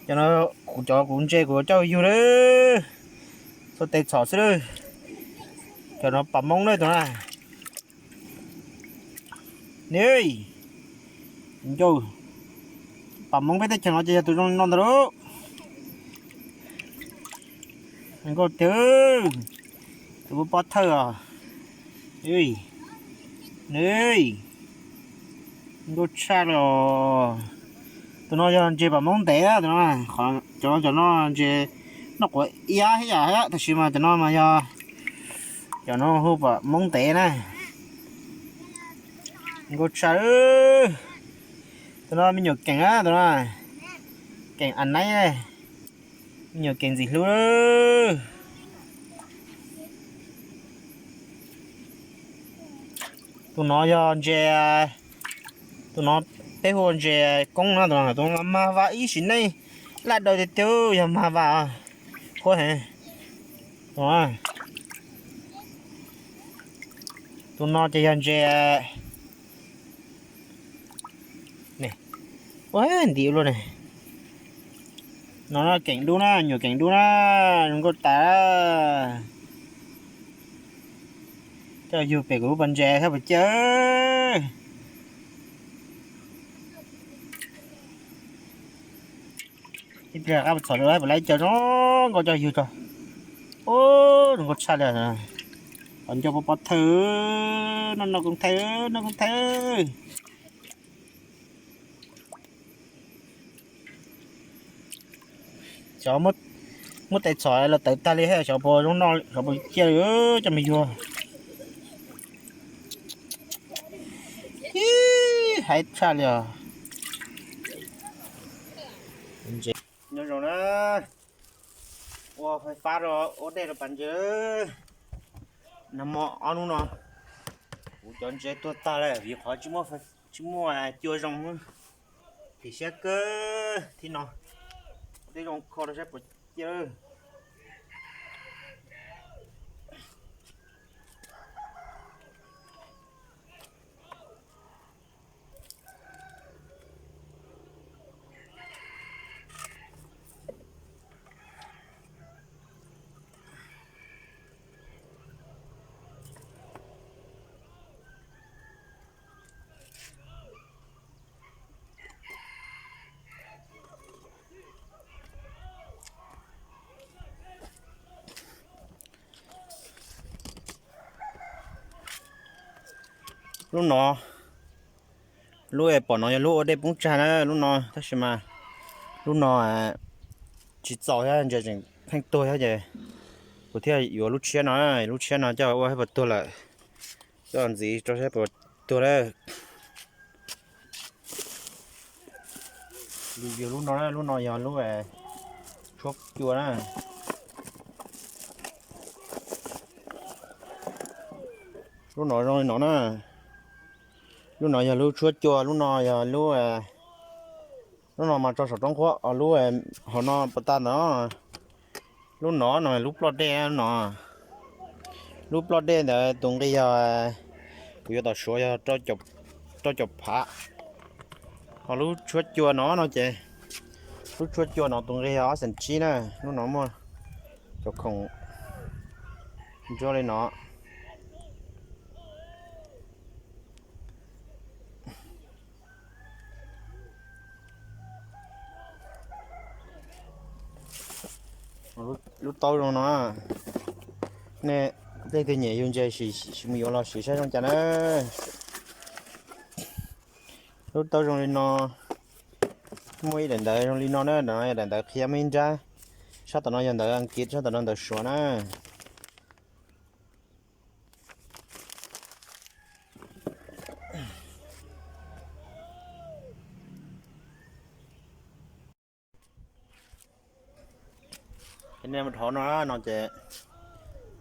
Cov no kuv, cov kuv ntse kuv coj yug lawm. Txhua tes txhom xwb lawm. Cov no pas Hmoob lawm tus na. Nws, ncauj, pas Hmoob peb teb chaws no ces yog tus zoo li no ntag lauj. Nkauj tiag, tus pob thawj os. Nws, nkauj tshaj li os. Tus no yog ntses pas Hmoob ntev na, tus no, cov, cov no ntses noj quav iab thiab yam thiab, tab sis mas cov no mas yog, cov no hu pas Hmoob ntev na. Nkauj tshaj. Tus no me nyuam keem na, tus no keem a naib, me nyuam keem ntxim hlub. Tus no yog ntses, tus no peb hu ua ntses koob na, tus no mag vas ib sim neej laj daw tiag tiag, yog mag vas qhuav heev. Tus no ces yog ntses, ua ntim luaj ne. No keem dub na, nyuam keem dub na, zoo nkauj tas. Coj yug pem kuv lub pas ntses thiab puas ciaj. Ib pliag qab txhom rau puas laib caw zoo nkauj coj yug tso. Ub, zoo nkauj tshaj li. Qhov ncauj pob pob thawj, noj noj koob thawj, noj koob thawj. Xyov muab tes txhom los tawv tag li, xyov puas zoo noj, xyov puas ciaj li, coj mus yuag. Ib, haib tshaj li os. Nyob zoo na, ua fais fab rau, ua dej rau pas ntses. Nag hmo ob hnub no kuv cov ntses tuag tag lawm vim qhov tsis muaj, tsis muaj cua zoo. Phim siab kawg thiab no. Ua tib zoo kho rau saib puas ciaj. Lub no, lub es pom no yog lub ua dej poob tsag na lub no, tab sis mas lub no tsis txaus thiab, ntses tseem pheej tuag thiab ces kuv thiaj yuav lub tshiab no, lub tshiab no coj ua saib puas tuag lawm. Coj ntxiv rau saib puas tuag lawm. Review lub no, lub no yog lub tshuab cua na. Lub no zoo li no na. Lub no yog lub tshuab cua, lub no yog lub, lub no mas rau saum roob qhuab, lub hauv no puas tag ntawd. Lub no no lub ploj dej no. Lub ploj dej ntawd tus nqi yog, kuv yuav tom Suav yog rau caum phav. Ho lub tshuab cua no no ces, lub tshuab cua no tus nqi yog ob xees tsib na. Lub no muaj cov khoom ntsuab li no. Lub taub zoo no, nej leej twg nyiam yug ntses sim mus yuav los siv saib zoo cas na. Lub taub zoo li no, muaj ib daim ntawv zoo li no na, daim ntawv qhia muaj ib nrab, sab tom no yog ntawv Askiv, sab tom no ntawv Suav na. Ces nej mus dhov no, no ces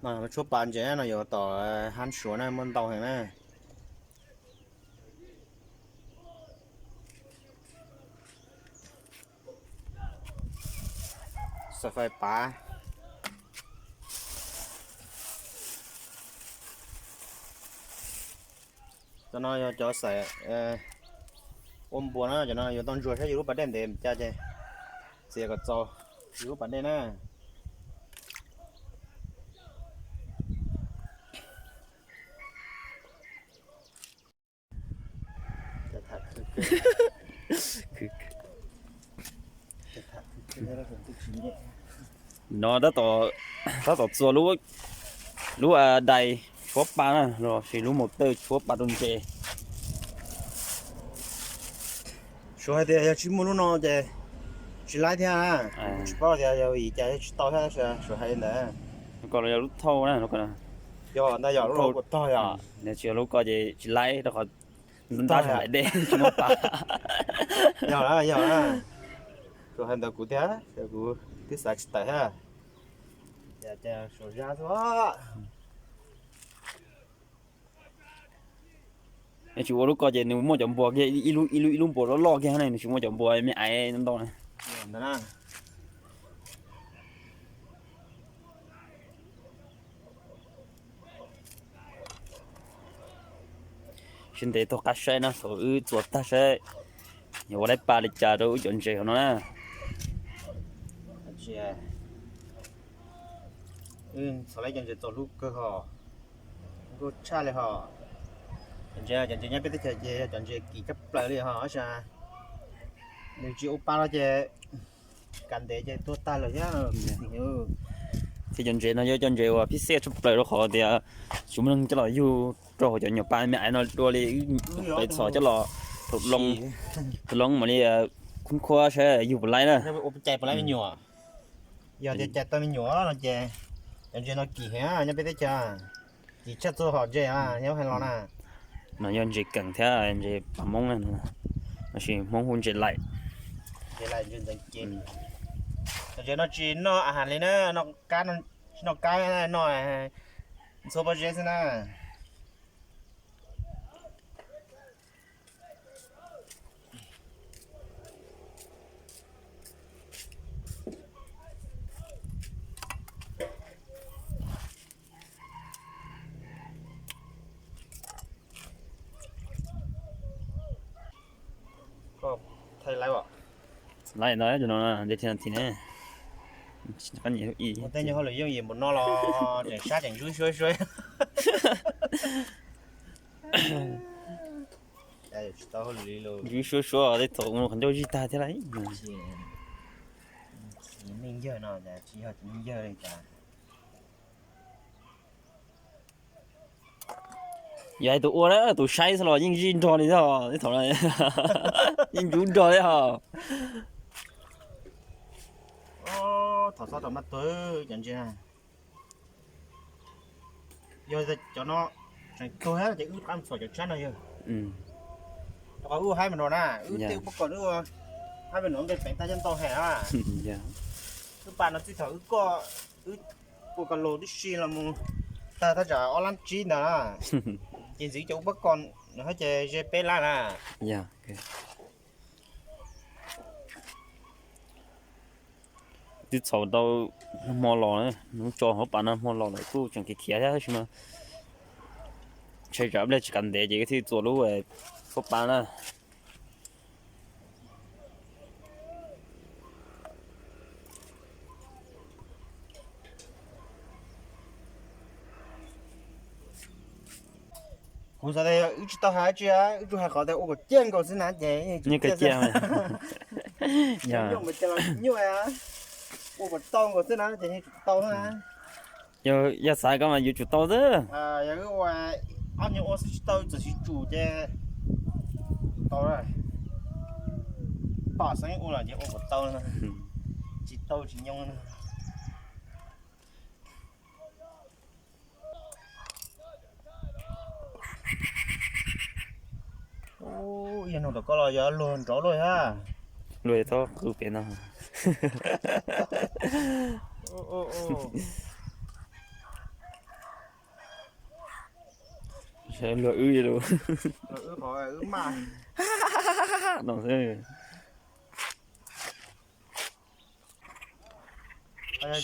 no tshuab pas ntses no yuav tom hab Suav na, muaj ntau heev na. Xav fais pav. Cov no yog cov xaim ua npuas na, cov no yuav tau ntsuas saib yus lub pas dej ntev cas ces Txiav kom txaus, yuav pas dej na. No tab tom txua lub dais tshuab pa na, los sis lub motor tshuab pa rau ntses. Suav hais tias yog tsis muaj lub no ces tsis laib thiab. Tsis paub tias yog vim cas tsis tau thiab, Suav hais li ntawd. Ko los yog lub thauj na, yog ntag, yog lub ko tog yog. Tsis yog lub ko ces tsis laib rau qhov ntab ntab daim dej tsis muaj pa. Yog, yog, Suav hais ntawd kuv thiab, kuv twb xav tsis tawm thiab. Suav zab xwb. Nws tsis ua lub ko ces nws muaj cov npuas kiag, ib lub ib lub ib lub npuas loj loj kiag ne, nws tsis muaj cov npuas me aiv ntau na. Sib ntev tuaj qab saib no, thaum wb txuas tag saib yog ua laib pa li cas rau wb cov ntses hauv no na. Txhos laib cov ntses txaus hlub kawg hos, nkuj tshaj li hos. Cov ntses, cov ntses nyob peb teb chaws ces yog cov ntses kim tshaj plaws li hos, nws tsis ua pa no ces kav ntev ces tuag tag lawm thiab. Thiab cov ntses no yog cov ntses uas phij xiaj tshaj plaws rau qhov tias tsis muaj neeg coj los yug rau hauv cov nyuag pa me aiv no dua li. Peb txhos coj los thaum loo mam li khub khuab saib yug puas laib na. Ua cais puas laib me nyuam. Yog tias cais tau me nyuam no ces cov ntses no kim heev nyob peb teb chaws, kim tshaj txhua hom ntses nyob hais los na. No yog ntses keem thiab ntses pas Hmoob na, tab sis Hmoob hu ntses laim. Ntses no tsis noj a has li na, tsis noj kab, noj ntxhua pob zeb xwb na. Koj thaij laib os. Laib no, no thiaj no thiaj ne. Ua tej nyuag hauj lwm yooj yim npaum no los tseem sab tseem ntsuab suab suab. Ntsuab suab suab tej thaum qhov ncauj zij tag thiab lauj. Neej yawg no tsis yog neej yawg li cas. Yog hais tus ua na, tus saib xwb los yeej zij nrog li thiab, tej thaum yeej ntsuab nrog thiab hos. Thaum txhob rau maj tuag cov ntses na. Yog cov no tseem tuag ces wb rov qab mus txhom cov tsab no yog. Rau qhov wb haib me no na, wb tej wb pob kos wb haib me no nqe peev tag coj ntau heev na. Wb pa no txij thaum wb koj, wb ua koj los tib si los mus tag thaj tsam ob lab tsib ntawd na. Ces ntxiv cov wb pob kos no ces ze peb lab na. Twb txhaum tau hmo los, hnub tso hauv pas no hmo los lawm kuj tseem khiav khiav thiab tab sis mas ntshai tsam pliag tsis kav ntev ces wb thiaj txua lub tshuab pa na. Kuv xav tias wb tsis tau hais dab tsi, wb tsuas hais qhov tias ua kom ciaj nkaus xwb na ces yeej kawg ciaj. Nyuaj mas cia los nyuaj, ua kom tau nkaus xwb na ces yeej tsum tau na. Yog xav koj mas yuav tsum tau xwb. Yog wb ua ob nyuag ua xwb tsis tau, txawm siv tsum ces tau. Pom xeeb ua los ces ua kom tau, tsis tau tsis nyoo na. Ib yam nug tom koj los yog luag nrov luaj thiab. Luag txhob qw pem no. Luag wb li. No xwb.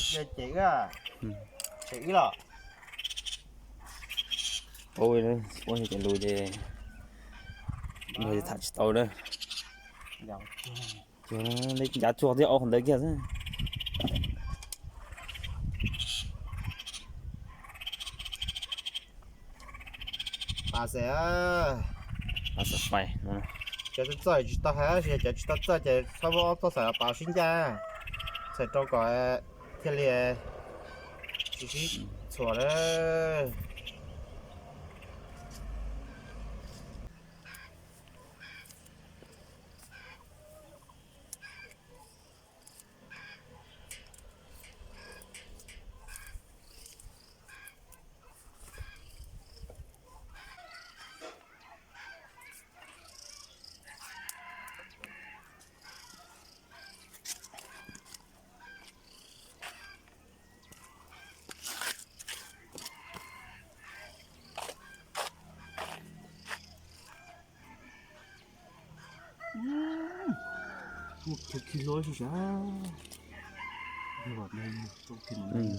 Ces wb, ces wb los. Paub, paub cov lus ces luag tham tsis tau na. Ces ncav tsuag twb ob qho ntawd kiag xwb. Pas xav, pas xav fais no. Cov txawj txawj tsis tau hais, yog cov tsis tau txawj ces txhob muab ob txoj xaim pas sib ncaj, txhais rau kom thiaj li tsis sib txhuam lawm.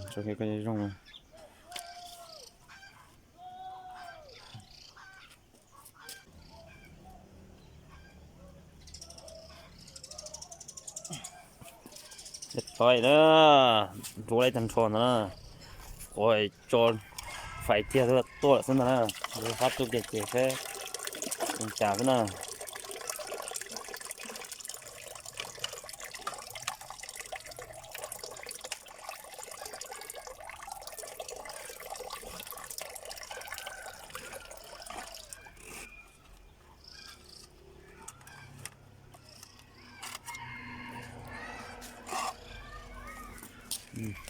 Tso khi koj zoo. Tau na, nrua li tag nrho ntawd na. Ua tso fais kiag tuaj lawm xwb ntag na. Fab tuaj kiag ces saib cas xwb na.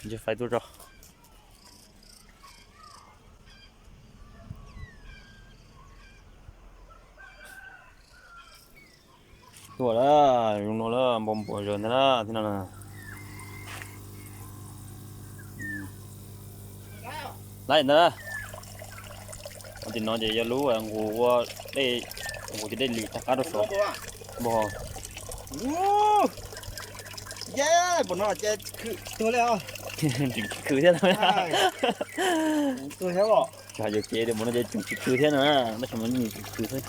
Ntshe fais tuaj tso. Tuaj lawm, zoo no lawm, npau npau zaws ntag na, thiab no na. Laib ntag. Tim no ces yog lub nqus ua dej, nqus cov dej lis tag qab rau saud. Npau. Ye, npaum no ces khwv tsis tuag li os. Tseem khwv thiab no. Tuag thiab os. Tsis hais yuav cev tias npaum no ces tseem khwv thiab no, tab sis mas tseem khwv xwb.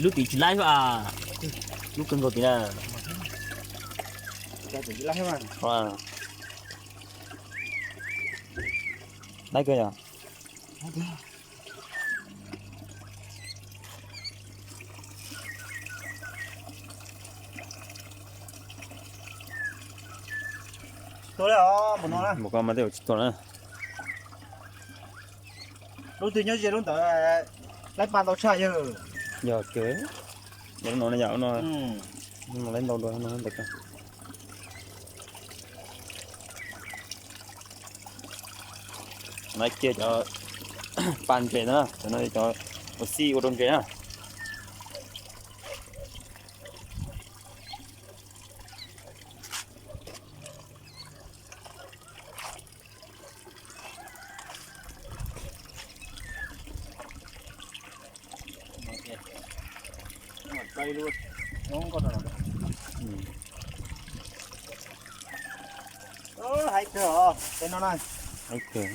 Lub tid tsis laib a, lub kawg nkaus tid na. Laib kawg yog. Tuag li os, npaum no na. Npaum ko mas tej zaum tsis tuag na. Lub twg nyob ze lub ntawd, laib pa ntau tshaj yawg. Yog kawg, yog lub no na yom, lub no, lub no laib ntau dua lub no ntawd ko. Laib kiag cov pa ntses na, cov no cov ua xij ua rau ntses na. Hais kawg os, tej no na. Hais kawg.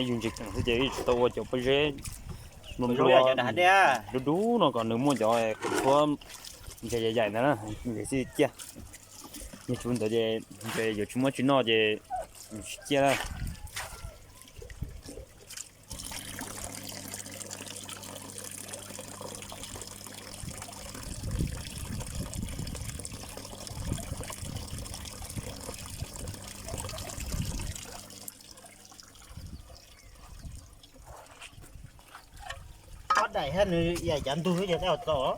Ib yug ntses keej xwb ces ib tsis tau ua cov pob zeb dub dub no kom nws muaj cov qhov tshuab ntses yaim yaim ntawd na, ntses xwb ciaj. Yog tsis ua ntawd ces ntses yuav tsis muaj tsis noj ces tsis ciaj na. Ob daim thiab nws yaim cav ntug xwb ces tej zaum txaus.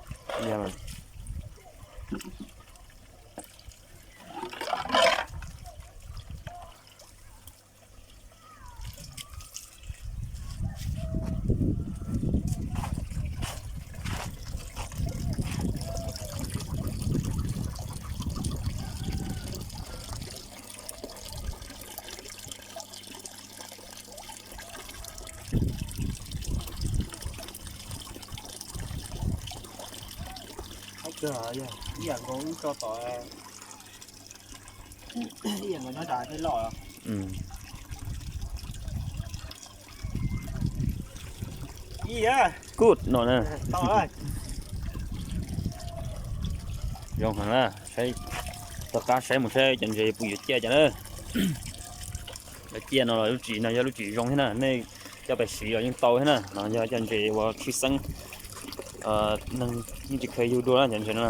Ib yam nkaus wb tso tom, ib yam nkaus nyob tas tej loj. Good no na. Zoo heev na, saib, tom qab saib mus saib cov ntses puas yuav ciaj cov na. Lawv ciaj no los lub tsis no yog lub tsis zoo thiab na, nej coj pais siv los yeej tau thiab na. No yog cov ntses uas tshwj xeeb, neeg yeej tsis kheev yug dua na cov ntses no.